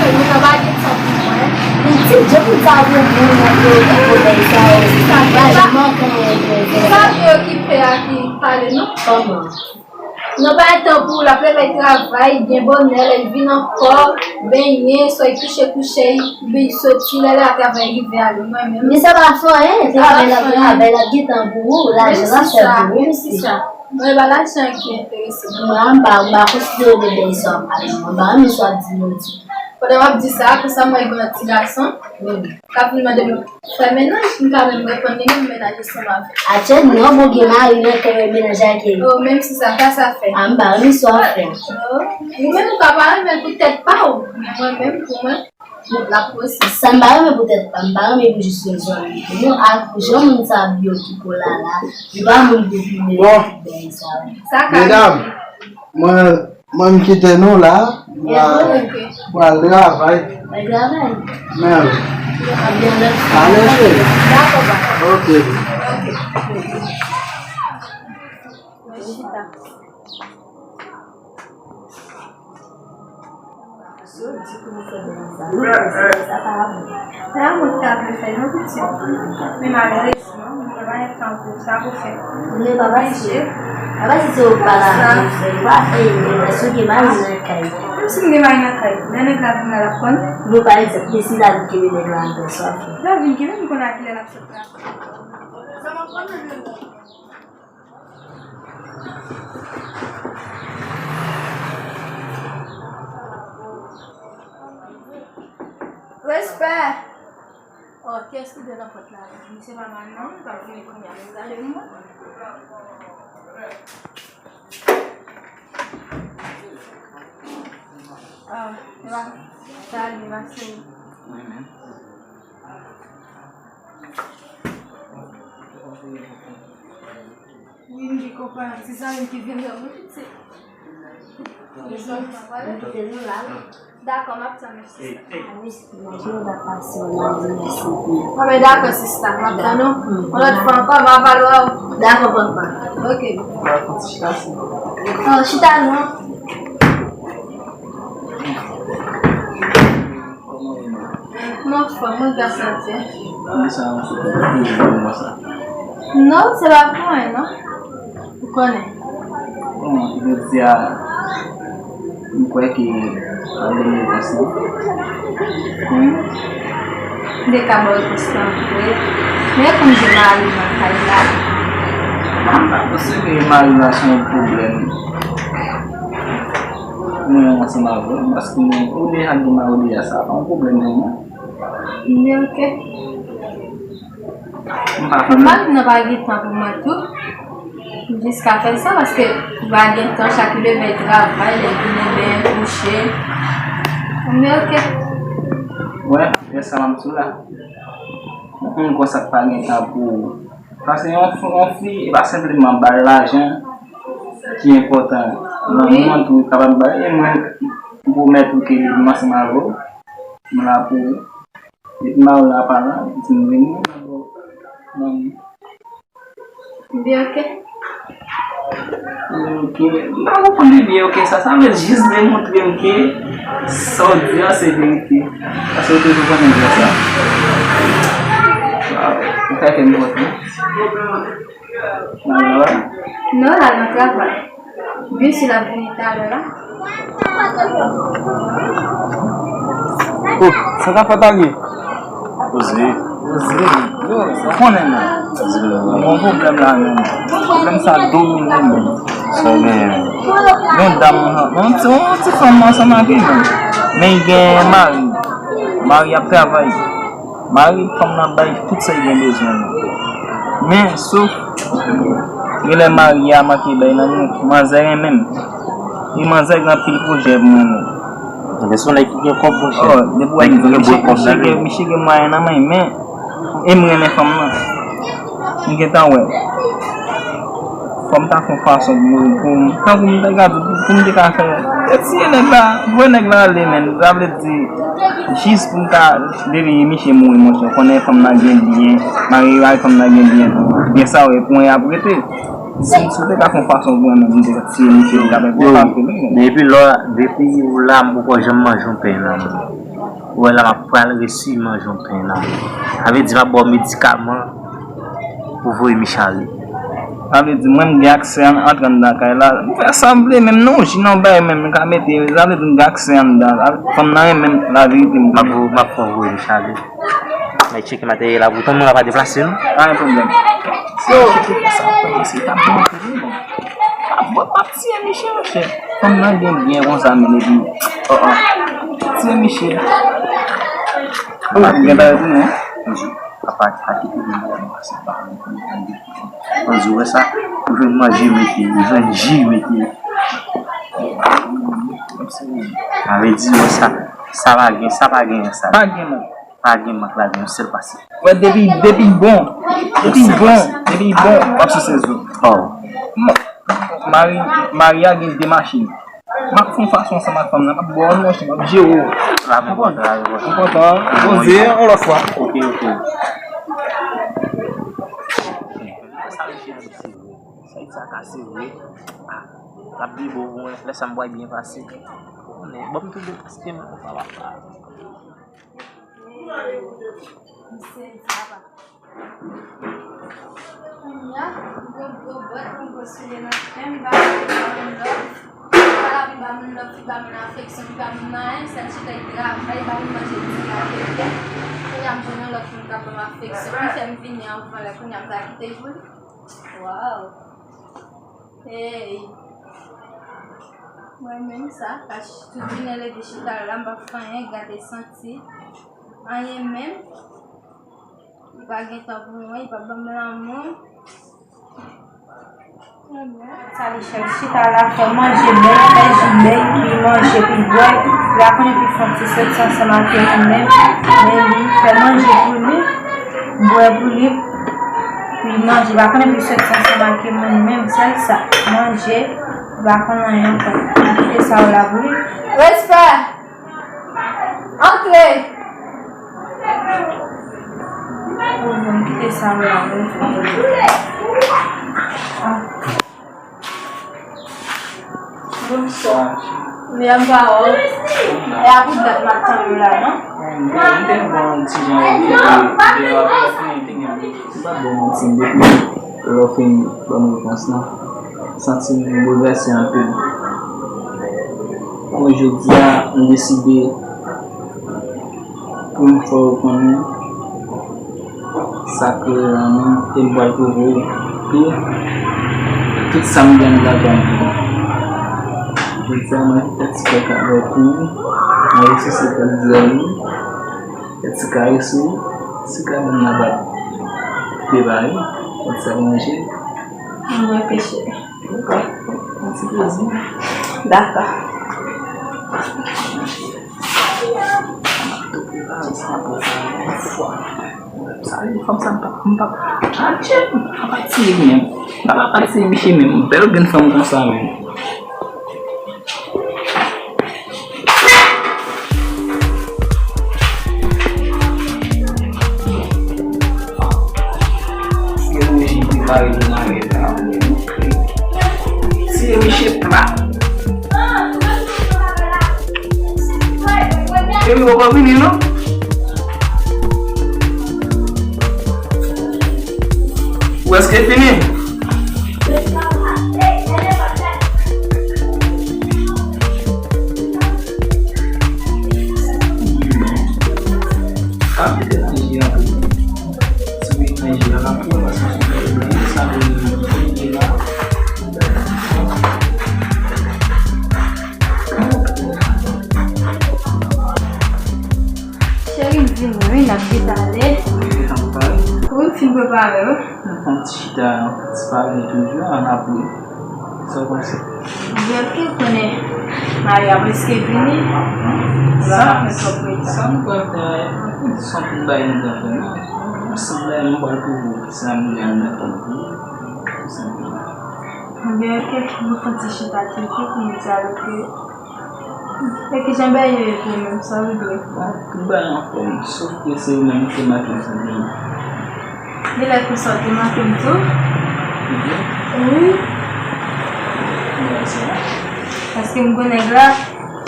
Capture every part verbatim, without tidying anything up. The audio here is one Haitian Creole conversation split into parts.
fè, nou pa gen tan pou mwen. Pitit, jan pou sa pou moun nan yo, pou bagay sa yo. Sa, sa, sa ki okipe a ki pale, non? Kòman? Nou pa gen tan pou l ap leve travay byen bonè, lè l vin ankò, benyen, swa l kouche kouche, li soti, lè l a travay rive ale, mwen menm. Men sa pa fè anyen, travay l ap travay, l ap gen tan pou ou, lajan l ap fè pou ou. Menm si sa. Mwen, e pa lajan ki enterese mwen. Mwen, m pa, m pa konsidere de bèl sa w ap pale, mwen, m pa renmen sa w ap di nou di. Pandan w ap di sa, konsa m wè gen yon ti gason k ap vin mande m fè mennaj, m ka menm reponn li menm mennaj ansanm avè l. Atyèlman, bon, gen mari nan kay, mennaj ak li. Oh, menm si sa, sa sa fè. A, m pa renmen sa w ap fè. Oh, ou menm ou ka pa renmen l pou tèt pa w, men mwen menm, pou mwen, l ap posib. Sa m pa renmen pou tèt pa m, m pa renmen pou jis rezon an. Nou ak jan moun sa ap yo ki pou la la, li pa moun pou pi bèl bagay sa yo. Sa ka rive. Medam, mwen, mwen m kite nou la, m pral travay. Mèsi. Ale, cheri. Dakò, papa. Ok. Ok. Mwen chita. Si w di pou nou fè bagay sa, nou fè sa, sa pa bon. Sa moun ta vle fè, non, pitit. Men malerezman, moun nan pa gen tan pou sa pou fè. Men papa, si, papa, si se ou pa la, ou fè, ou pa fè, men si w gen mari nan kay. Menm si m gen mari nan kay, lè nèg la vin la, l ap konn. Bon, pa egzanp, men si l al kenbe nèg la, l ap fè sa. Lè l vin kenbe, m konn a kilè l ap sot la. Respè! Oh, kiyès ki te nan pòt la? Misye pa mal non, li pral vini kounye a, men gade mwen. Ah, e pa, salut, ma chérie. Wi, m gen konprann ti zanmi m ki vin wè mwen, pitit. Dakò, m ap tann ou, sista. Bon, men dakò, sista, m ap tann ou. Yon lòt fwa ankò, m ap al wè w. Dakò, papa. Ok. Oh, chita non. Kòman w ye, ma? M anfòm, mwen gras a Dye. Kòman sa, w sot toujou konsa? Non, se pa pou anyen, non. Ou konnen. Bon, jodi a, m kwè ke w ap ban m repons lan. Hmm. M te ka ba w repons lan vre. Men kòm gen mari nan kay la. M pa panse ke mari la se yon pwoblèm. Mwen ansanm avè w, paske ou deja gen mari deja, sa pa yon pwoblèm pou mwen. Men ok. M pa konnen. Mari m nan pa gen tan pou mwen tou. Jiska fè sa, paske ou pa gen tan, chak leve travay, lè vini byen kouche. Men oke. Wè, fè sa m ap di w la. Ou konn konsa k pa gen tan pou ou. Paske yon, yon fi, e pa senpleman ba l lajan ki enpòtan. Lanmou an tou, ou kapab ba l. E mwen, m pwomèt ou ke depi m ansanm avè w, m la pou ou. Depi mari w la pa la, di m vini, m ap ba w lanmou. Byen, oke. Oke. M pa konprann li byen, oke. Sa, sa vle jis demontre m ke sa w di an se verite. Paske w toujou konnen m fè sa. Waw, ou fè kè m kontan. Mari w la? Non, l al nan travay. Byen si l ap vini talè la. Oh, sa k ap fèt Alyé? Koze. Koze. Yo, sa konnen non. Koze. Gon pwoblèm la menm. Pwoblèm sa domine menm. Sa w genyen? Yon dam, yon ti, yon ti fanm ansanm ak li menm. Men li gen mari. Mari ap travay. Mari fanm nan bay tout sa l gen bezwen nan. Men, sof, genlè mari a manke bay nan men, manzè renmen m. E manzè gen anpil pwojè pou mwen menm. Men se yon nèg ki gen kòb, monchè. Oh, depi w wè misye gen, misye gen mwayen nan men, men, e m renmen fanm nan. M gentan wè. Fò m ta fè yon fason pou, pou m, tankou m te ka di, pou, pou m te ka fè, retire nèg la, voye nèg la ale, menn. Sa vle di, jis pou m ta, depi misye mouri, monchè, konnen fanm nan gen byen, mari a fanm nan gen byen, gen sa w pou w ap rete. Si, si w te ka fè yon fason pou mwen, menn, m te ka tiye misye, m ta fè yon fason pou mwen. Men epi lò, depi ou la, m poko janm manje yon pen nan men w. Ou wè la, m ap pral resi manje yon pen nan men w. Sa vle di, m ap ba w medikaman pou voye misye ale. Sa vle di, mwen, m gen aksè an, antre anndan kay la. M fè sa m vle, menm non, ji nan bagay, menm, m ka mete, sa vle di, m gen aksè anndan. Fanm nan renmen m, laverite, m. M ap, m ap fè w voye misye ale. Mwen tcheke materyèl la pou tande, mwen pa deplase, non? Pa gen pwoblèm. Yo, cheke fè sa, fè sa, ta bon pou ou, bon. Pa bon, pa tiye misye, monchè. Fanm nan gen byen konsa, men epi, oh, oh. Tiye misye. Oh, ou gen bagay pou mwen? Bonjou. Papa, pa kite m nan se pa. Bonjou, wè sa? Ou jwenn manje mete, ou jwenn ji mete. Sa vle di, wè sa? Sa pa gen, sa pa gen, sa. Pa gen, non. Pa gen mank la, gen yon sèl pase. Wè, depi, depi bon. Depi bon. Depi bon. W ap souse zo. Oh. Mari, mari a gen de machin. M ap fè yon fason ansanm ak fanm nan. M ap ba w yon machin, m ap jere w. Konprann? M kontan. Poze, yon lòt fwa. Ok, ok. Sa isi a ka sere. Ah, l ap byen bon pou mwen. Lè sa m pral byen pase. Bon, m tou byen pase, men konsa papa. M sezi papa. Kounye a, m pran gwo bòt, m pran soulye nan pen, m ba moun lòf. Papa la pi ba moun lòf, pi ba moun afeksyon, pi ba moun anyen, sèl chita ap travay, ba moun manje, di la verite. Kounye a, m jwenn yon lòt moun k ap ban m afeksyon, pi fè m vini anvan lè, kounye a, m ta kite l pou li. Waw! Hey! Mwen menm sa, pa ch-, tout jounen leve chita la, m p ap fè anyen, gade, santi, anyen menm. Li pa gen tan pou mwen, li pa ban m lanmou. Sa li chèf chita la, fè manje bèl, fè ji bèl, pi manje, pi bwè. Li pa konnen pi fè yon ti soti ansanm ak moun menm, men li fè manje pou li, bwè pou li, pi manje. Li pa konnen pi soti ansanm ak moun menm, sèl sa. Manje, li pa konn anyen ankò. Kite sa w la pou li. Respè! Antre! Ou bon, kite sa la, wi. Ah. Bonswa. Mèm pa wè w. E a pou dat m ap tann ou la, non? M te, m te bon ti jan de, de, de rapò, te gen. M pa bon manti, depi lè w fin ban m repons lan, m santi m boulvèse anpil. Kounye jodi a, m deside pou m fè w konnen sa k rele lanmou, e m pral pwouve w ke tout sa m gen anndan kè m. Jodi a, mwen fè ti kèk avè w pou ou, mwen resise kèk zèl ou. Fè ti karese w, ti kabann nan pa t prepare, fè ti ap ranje. Mwen reflechi. Dakò. Mwen ti plezi. Dakò. M ap tou prepare sa pou sa yon fwa. Sa vle di fanm sa m p ap, m p ap, adje, m p ap ap tiye menm. M p ap ap tiye biche menm. Bèl grenn fanm konsa menm. Gen bouji prepare pou mari la. Tiye miche plat. Epi w pa vini non. Ou prèske fini. Cheri, m vini wi, n ap detale. Wi, m fin prepare wi. N ap fè yon ti chita, yon ti pale toujou, ann apre. Sa w panse? Ebyen, ok, konnen mari a prèske vini. Sa, sa m pral fè, se yon ti bagay nou pral fè, non. Yon senp bagay mwen pral pwouve w kisa m gen anndan kò m pou ou. Tou senpleman. Ebyen, ok, nou fè yon ti chita tou, ok, pou nou dyaloge. E kijan bagay yo ye pou ou menm, sa w vle? Bon, tout bagay anfòm, sof ke se ou menm ki te manke m senpleman. Genlè konsa w te manke m tou? Wi. Paske m gon nèg la,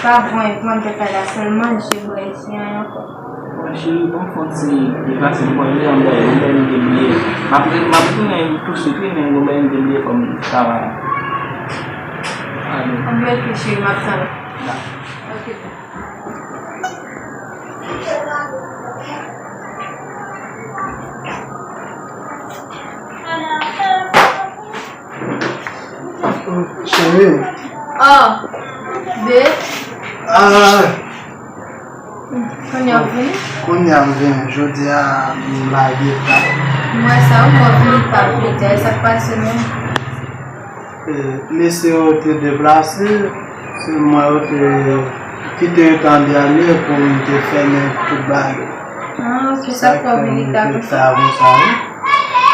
pa bon, e pran tèt la sèlman, je bwè, e se anyen ankò. Bon, cheri, bon, fò ti deplase m pwale anba yon bagay m te bliye. M ap, m ap retounen tousuit, wi, men yon bagay m te bliye fò m ta ale. Anben, ok, cheri, m ap tann ou. Dakò. Ok, bye. Cheri. Oh, babe. Ah. Kounye a w vini? Kounye a m vini. Jodi a, m lage pa. M wè sa, ou mò vini pa vini. Sa k pase menm? E, mesye yo te deplase, se mwen yo te kite yo t an dènye pou m te fèmen tout bagay. Ah, se sa k fè w vin reta konsa? Reta konsa, wi.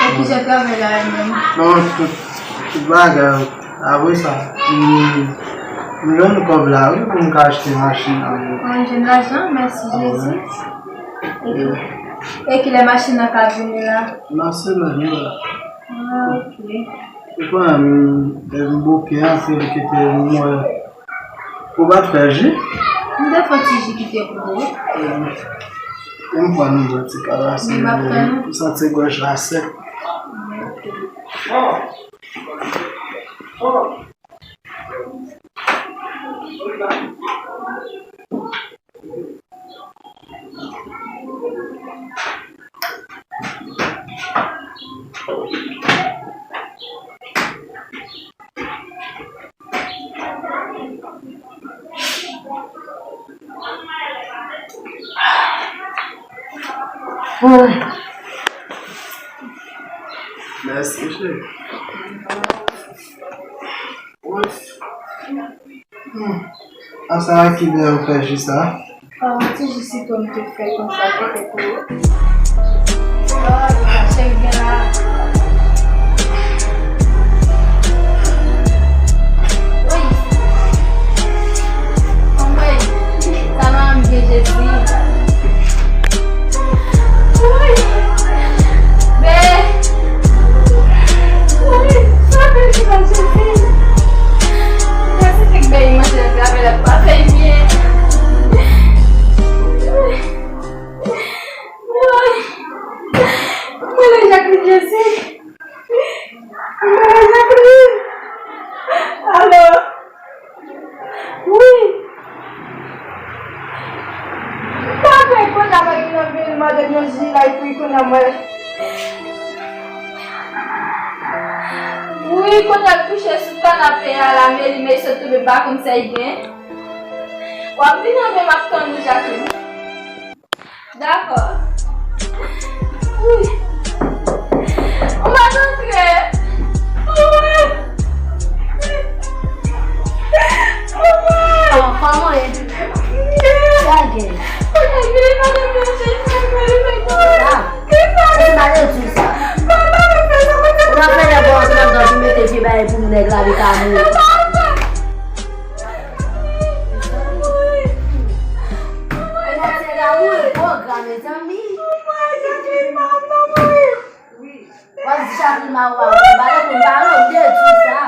E kijan travay la ye menm? Non, tout, tout bagay, apre sa, m, m jwenn kòb la, wi, pou m ka achte machin nan, wi. Mwen jwenn lajan, mèsi Jezi. E kilè machin nan ka vini la? Nan semèn, wi, la. Ah, ok. Ou konnen m, m bouke anpil kite m wè. Ou pa t fè ji? M te fè ti ji kite pou ou. E m pran nou bwè ti kalase. M santi gòj la sèk. Mèsi, cheri. Wi. Hmm. Ansanm ak ki byen ou fè ji sa? Ah, yon ti ji sitwon m te fè konsa, te fè pou ou. Ah, cheri, gen la. Wi. Anmwey, sa manman m gen Jezi. Wi. Be. Wi, sa fè li nan Jezi. Jezi te bay manje nan travay la, pa fè l byen. Wi. Mwen la, Jacqueline Jezi. Mwen la, Jacqueline. Alo. Wi. Pa kwè kounye a pa gen nan vin mande m yon ji la epi kounye a mwen. Wi, kounye a l kouche sou kanape a la, men li, men sot tou, men pa konn sa l gen. W ap vin anmè m ap tann ou, Jacqueline. Dakò. Wi. Ou pa t antre. Ou W ap di Chaplin Mawon pa bon. M pa konn, m pa konn, m te di sa.